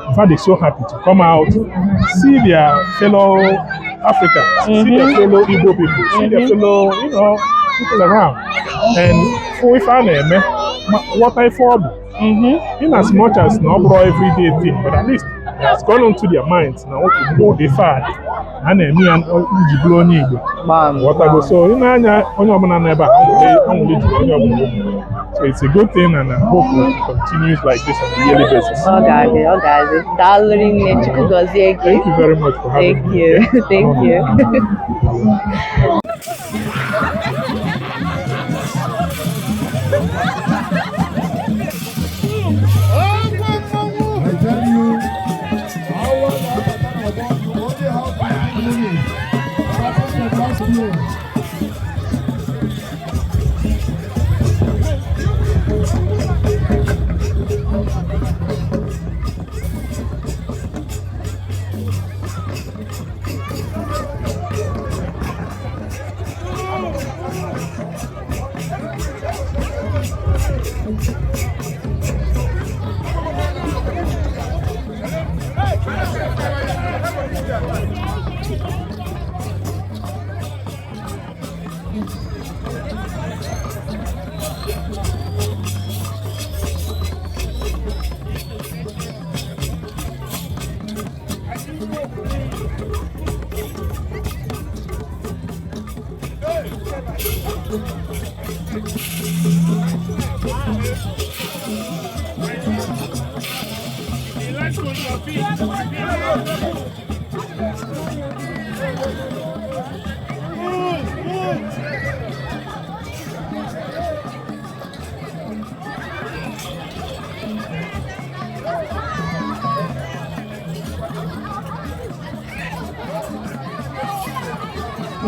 In fact, they're so happy to come out, see their fellow Africans, see their fellow Igbo people, see their fellow, people around. And for if I name what I form, in as much as not everyday thing, but at least it's gone onto their minds now to go the far. And me and Igbo what I go so in anya onye never only so it's a good thing, and I hope it continues like this on a yearly basis. Thank you very much for having me. Thank you. I tell you,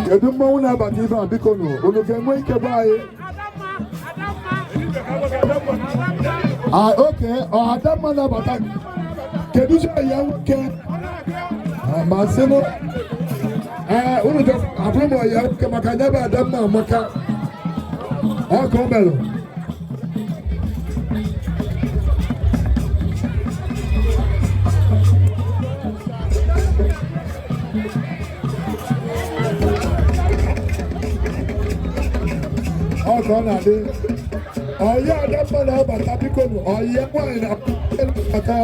kedu mmanwụ na-abata ibe a biko nụ unu ga-enwe ike bụ anyị oke ọhadamma na-abata kedu ụzọ ya nwoke ma sịnụ unu abụrụ m ya nwoke maka anya bụ adamma amaka ọka o melụ ọkọ na-adị ọya adamma na-abata biko nụ ọya nwaanyị na-abata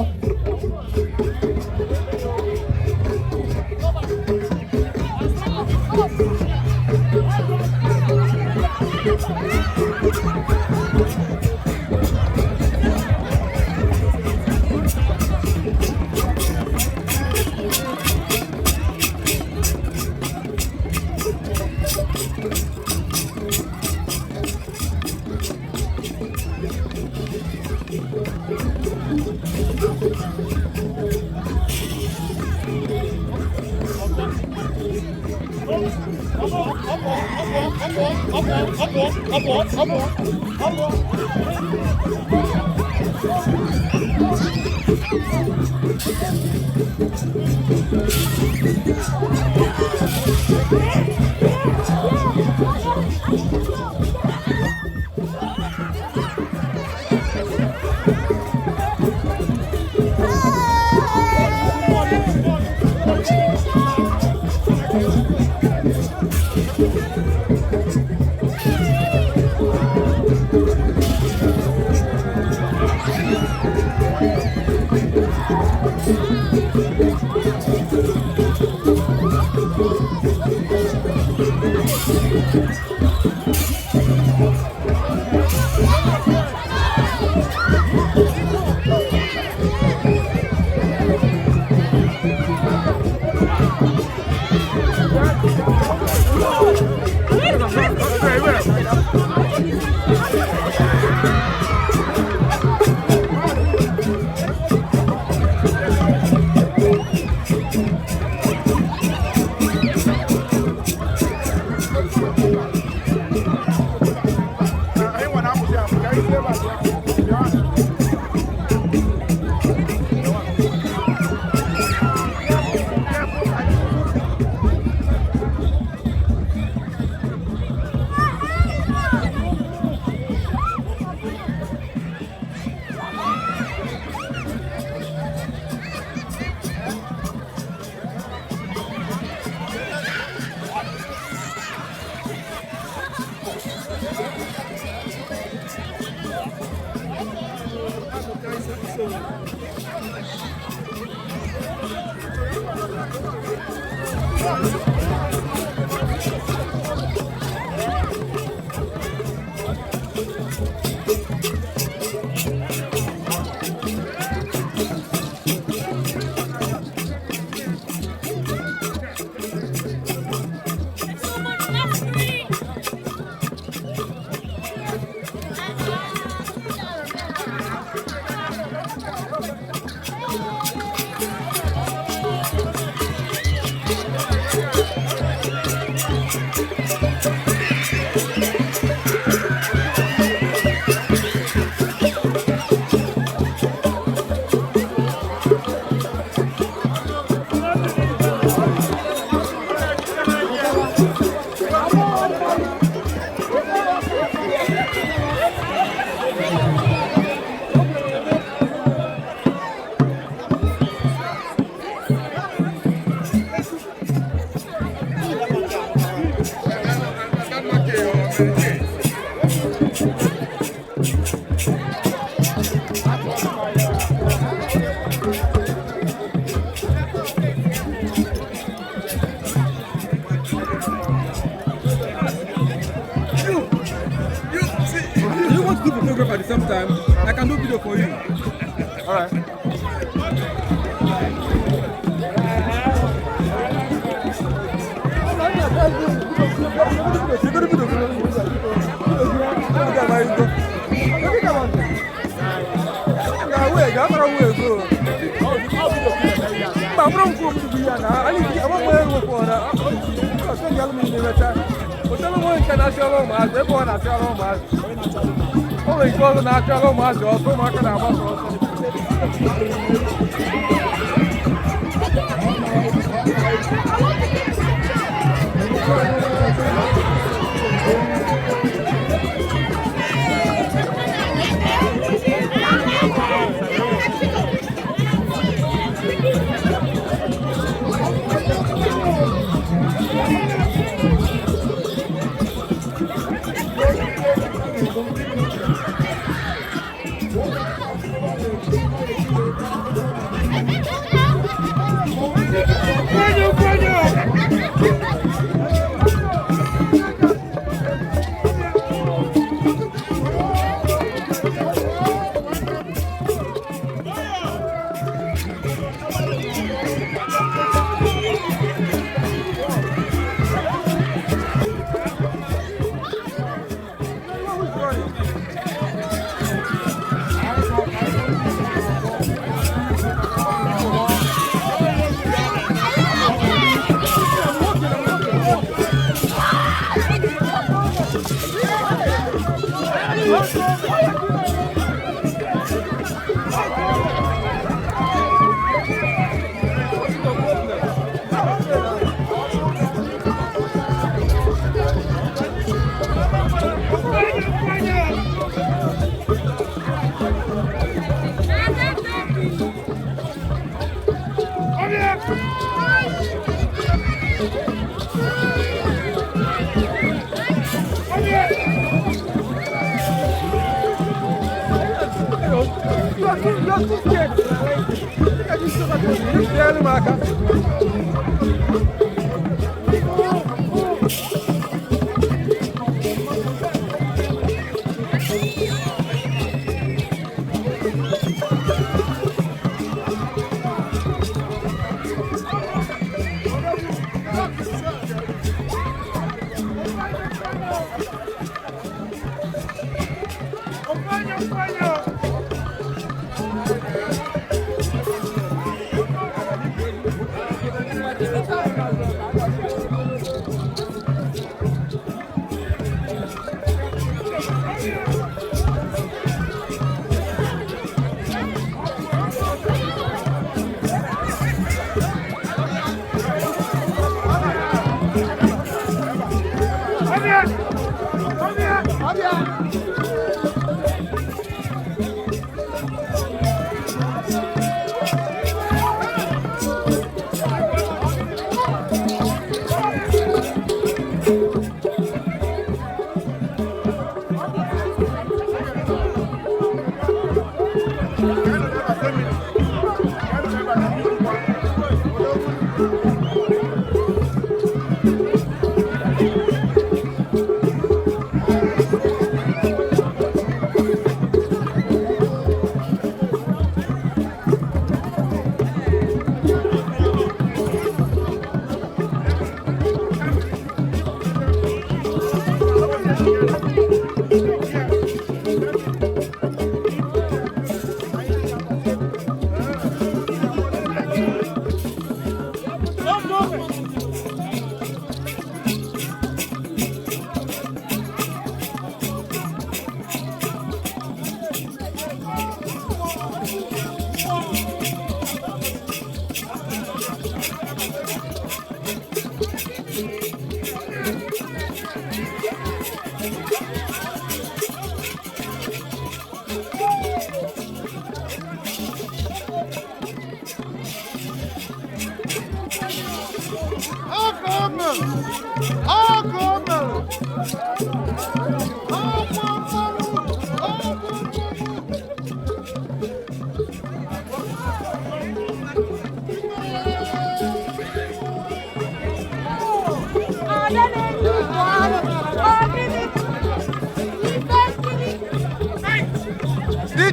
At the same time, I can do video for you. All right. Only because of natural mass, also market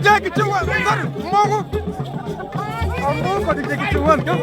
DJ get you one, Mogo. I'm going to take you one. Come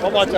How much?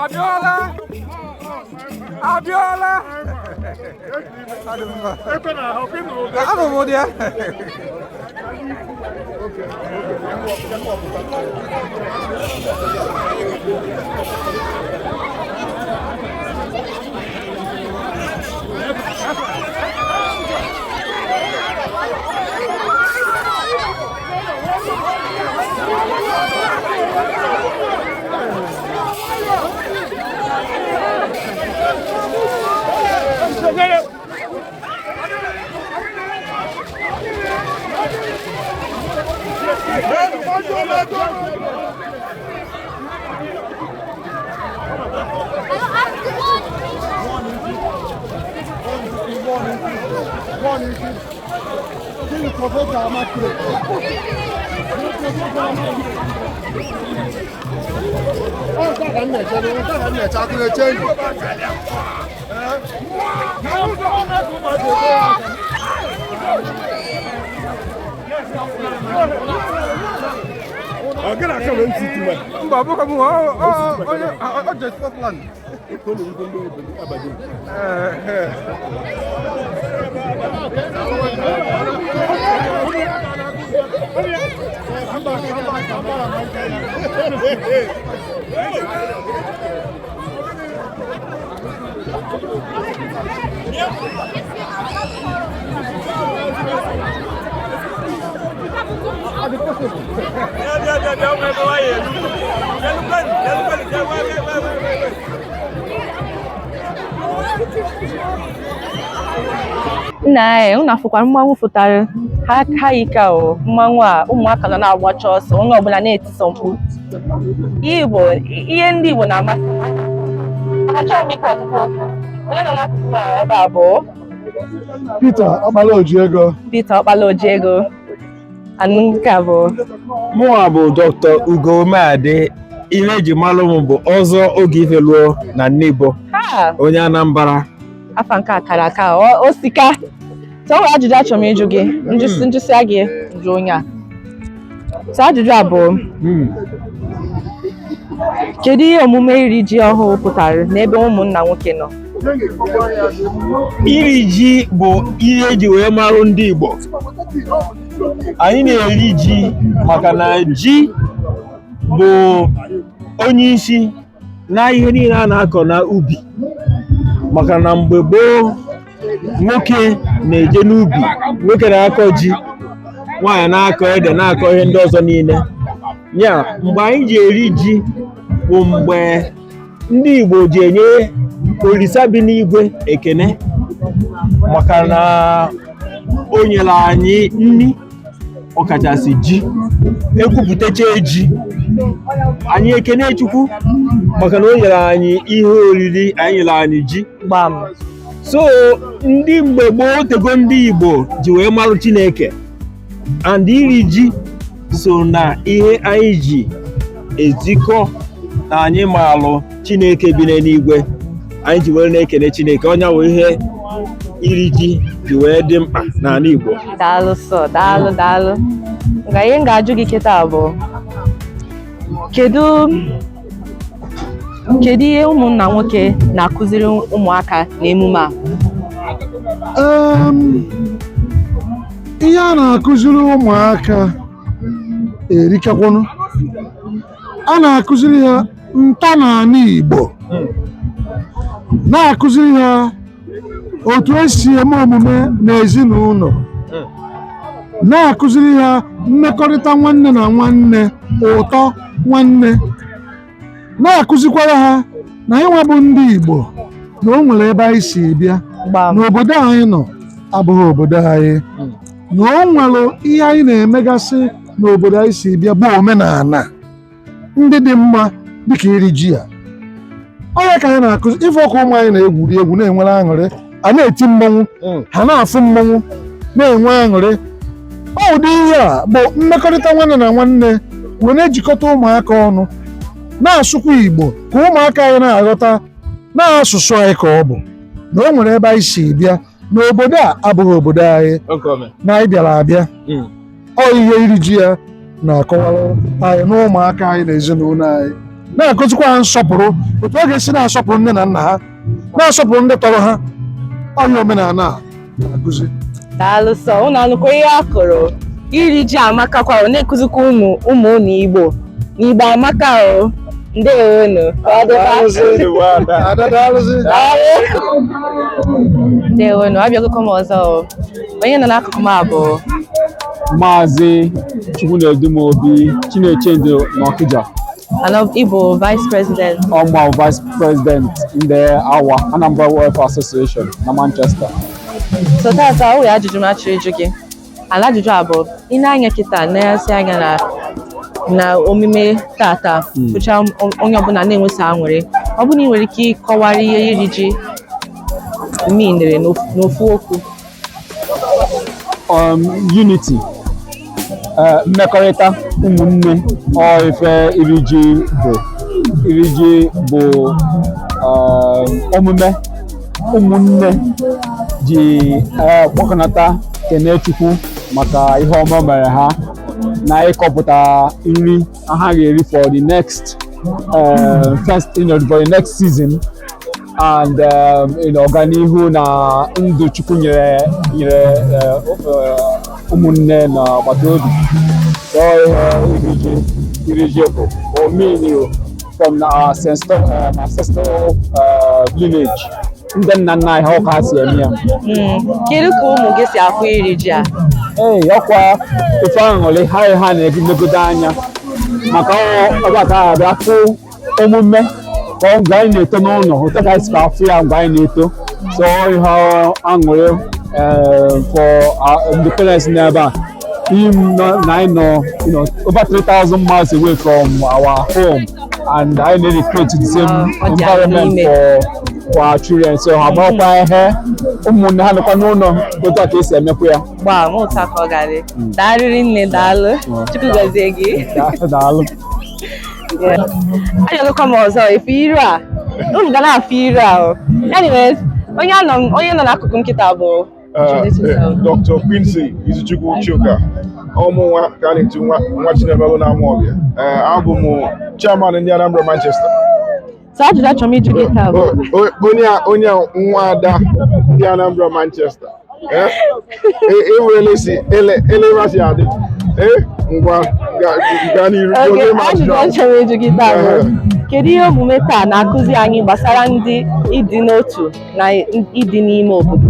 Abiola! Abiola! gonna come and see you. Babu, come on. Oh, just Scotland. Nna unu afụkwara mmanwụ fụtara ha ike o mmanwụ a ụmụaka nọ na-agbacha ọsọ onye ọbụla na-etisa mkpu Igbo ihe ndị Igbo na-amasị achọghị m ịkọ ọtụtụ onye nọ n'akụkụ ebe a bụ Peter Okpalaojiego. Peter Okpalaojiego anụ nke a bụ mụnwa bụ Dr. Ugomadi ihe eji malụ m bụ ọzọ oge ife luo na Nnibo onye Anambra afa nke akara aka osika so ọ ajụjụ achọrọ m ịjụ gị njụsị a gị jụ onye a so ajụjụ a bụ kedu ihe omume iri ji ọhụụ pụtara n'ebe ụmụnna nwoke nọ? Iri ji bụ ihe eji wee marụ ndị Igbo. Anyị na-eri ji maka na ji bụ onye isi na ihe niile a na-akọ na ubi, maka na mgbe gboo nwoke na-eje n'ubi, nwoke na-akọ ji, nwaanyị na-akọ ede, na-akọ ihe ndị ọzọ niile. Ya mgbe anyị ji eri ji bụ mgbe ndị Igbo ji enye Olisa bi n'igwe ekene maka na o nyere anyị nri ọkachasị ji, ekwupụtacha ji anyị ekene Chukwu maka na o nyere anyị ihe oriri, anyị nyere anyị ji gbam. So ndị mgbe gboo tego ndị Igbo ji wee marụ Chineke, and iri ji so na ihe anyị ji ezikọ na anyị maalụ Chineke bi n'eluigwe. Anyị ji wee na-ekene Chineke, onye wee ihe iri ji ji wee dị mkpa n'ala Igbo. Daalụ sọ, daalụ. Ihe m ga-ajụ gị kịta bụ kedu ihe ụmụnna nwoke na-akụziri ụmụaka n'emume a? Ihe a na-akụziri ụmụaka erikakwanụ. A na-akụziri ha nta n'ala Igbo, na-akụziri ha otu esi eme omume n'ezinụlọ, na-akụziri ha mmekọrịta nwanne na nwanne, ụtọ nwanne, na-akụzikwara ha na anyị nwa bụ ndị Igbo na o nwere ebe anyị si bịa, na obodo anyị nọ abụghị obodo anyị, na o nwere ihe anyị na-emegasị n'obodo anyị si bịa bụ omenala ndị dị mma dịka iri ji a. Onye ka anyị na-akụzi ife ọkụ ụmụ anyị na-egwuri egwu na-enwere aṅụrị, a na-eti mmọnwụ, ha na-afụ mmọnwụ na-enwe aṅụrị. Ụdị ihe a bụ mmekọrịta nwanne na nwanne wee na-ejikọta ụmụaka ọnụ, na-asụkwa Igbo ka ụmụaka anyị na-aghọta na-asụsụ anyị ka ọ bụ na o nwere ebe anyị si bịa, na obodo a abụghị obodo anyị na anyị bịara abịa. Ọ ihe iri ji ya na-akọwara anyị na ụmụaka anyị na ezinụlọ anyị, na-akụzikwa ha nsọpụrụ, otu ọ ga-esi na-asọpụrụ nne na nna ha, na-asọpụrụ ndị tọrọ ha. Onye omenala na-akụzi. Daalụ sọ, unu anụkwa ihe a kụrụ iri ji amakakwa, na-ekụzikwa ụmụ unu Igbo n'Igbo amaka o. Ndewonu. Ndewonu, abịagokwa m ọzọ. Onye nọ n'akụkụ m a bụ Maazị Chukwunedumobi Chinechendu n'Ọkịja. Igbo Vice President. Ọma Vice President ndị Awa Anambra Welfare Association na Manchester. So tata o ya ajụjụ m achọrọ ịjụ gị. Ala ajụjụ a bụ ị na-anya kịta na-esi anya na omume tata bụcha onye ọbụla na-enwesa aṅụrị, ọ bụrụ na ị nwere ike ịkọwara ihe iri ji minere n'ofu okwu? Unity, mmekọrịta ụmụnne, ọ ife iri ji bụ omume ụmụnne ji kpọkọnata kene Chukwu maka ihe ọma mere ha, na ịkọpụta nri ha ga-eri for the next for the next season, and ọganihu na ndụ Chukwu nyere ụmụnne na agbata obi. Iriji bụ omenu from our ancestral village. Ndị nna nna anyị ha ọka si eme ya. Kedu ka ụmụ gị si afụ Iriji a? Ọkwa ofe aṅụrị ha na-egodo anya maka ọgbata abịa fụ omume ka mgbe anyị na-eto n'ụlọ otu ka anyị si afụ ya mgbe anyị na-eto. So ihe aṅụrị for independence n'ebe a. Na anyị nọ over 3,000 miles away from our home, and I need to create the same environment for our children. So how about ihe ụmụnne ha nọkwa n'ụlọ otu a ka esi emekwa ya. Gbaa m ụta ka ọ gara. Daalụ nne, daalụ. Chukwu gọzie gị. Daalụ. Ayọgụkwa m ọzọ ife iru a. Unu ga na-afụ iru a. Anyways, onye nọ n'akụkụ nkịta bụ Dr. Quincy Izuchukwu Chuka, ọmụnwa ka a na-etu nwa Chinemelụ n'Amawbia. Abụ m chairman ndị Anambra Manchester. So ajụjụ achọrọ m ịjụ gị taa bụ onye nwa ada ndị Anambra Manchester. Elevasi adị. Ngwa gaa n'iru. Ajụjụ achọrọ ịjụ gị taa bụ kedu ihe omume taa na-akụzi anyị gbasara ndị ịdị n'otu na ịdị n'ime obodo?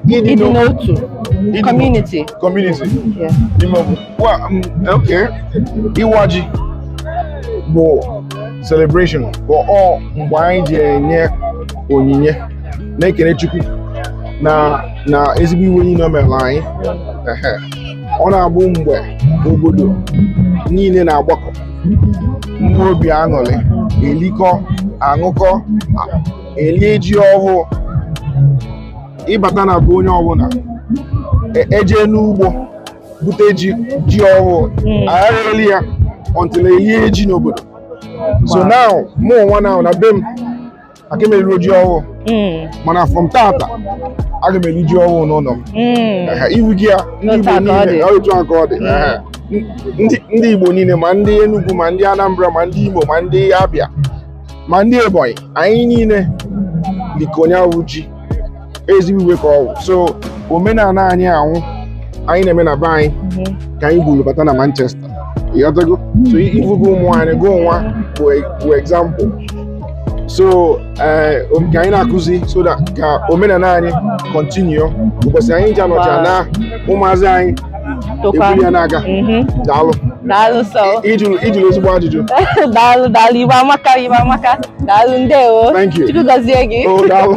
Ịdị n'otu, community. Yeah. Okay. Iwa ji bụ celebration for all mgbe anyị ji enye onyinye na-ekele Chukwu na ezigbo iwe niile o mere anyị. Ọ na-abụ mgbe obodo niile na-agbakọ, mgbe obi aṅụrị, elikọ, aṅụkọ, elie ji ọhụụ. Ịbata na bụ onye ọbụla eje n'ugbo bute ji ọhụụ, agharịrị ya until elie ji n'obodo. So now mụ onwe na be m aka m eri ji ọhụụ, mana from tata aga m eri ji ọhụụ n'ụlọ m. Iwu gị ya ndị Igbo niile otu aka ọ dị. Ndị Igbo niile, ma ndị Enugu, ma ndị Anambra, ma ndị Imo, ma ndị Abia, ma ndị Ebonyi, anyị niile dịka onye ahụ ji ezigbo iwe ka ọwụ. So omenala anyị anwụ anyị na-eme na be anyị ka anyị buru bata na Manchester. Ịghọtago? So ifugo ụmụ anyị go nwa bụ example. So ka anyị na-akụzi so that ka omenala anyị continue, ụbọchị anyị ji anọcha na ụmụazị anyị ebuli ya na-aga. Daalụ. Daalụ sọ. Ijiri ezigbo ajụjụ. Daalụ Igbo amaka. Daalụ, ndewo. Thank you. Chukwu gọzie gị. Daalụ.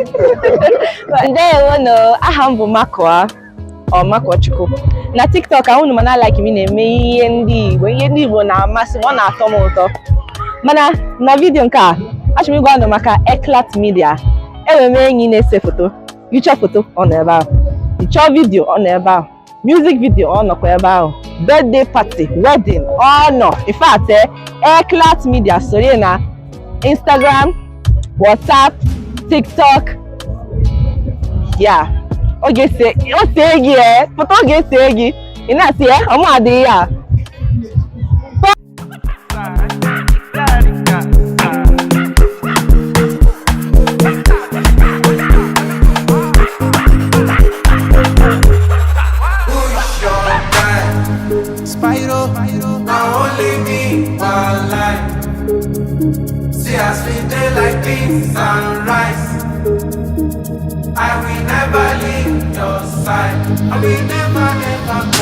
Ndewo no, aha m bụ Makochukwu. Na TikTok ahụ ma na-like m na-eme ihe ndị Igbo na-amasị m, ọ na-atọ m ụtọ. Mana na vidiyo nke a achọrọ m ịgwa unu maka Eclat Media. Enwere m enyi na-ese foto, ịchọ foto ọ nọ ebe ahụ, ịchọ vidiyo ọ nọ ebe ahụ, music video ọ nọkwa ebe ahụ, birthday party, wedding ọ nọ. In fact, Eclat Media soro na Instagram, WhatsApp, TikTok. Ya ọ ga-ese gị foto, ọ ga-ese gị ị na-asị ọmụ adịghị ya. As we day like this sunrise, I will never leave your side. I will never go.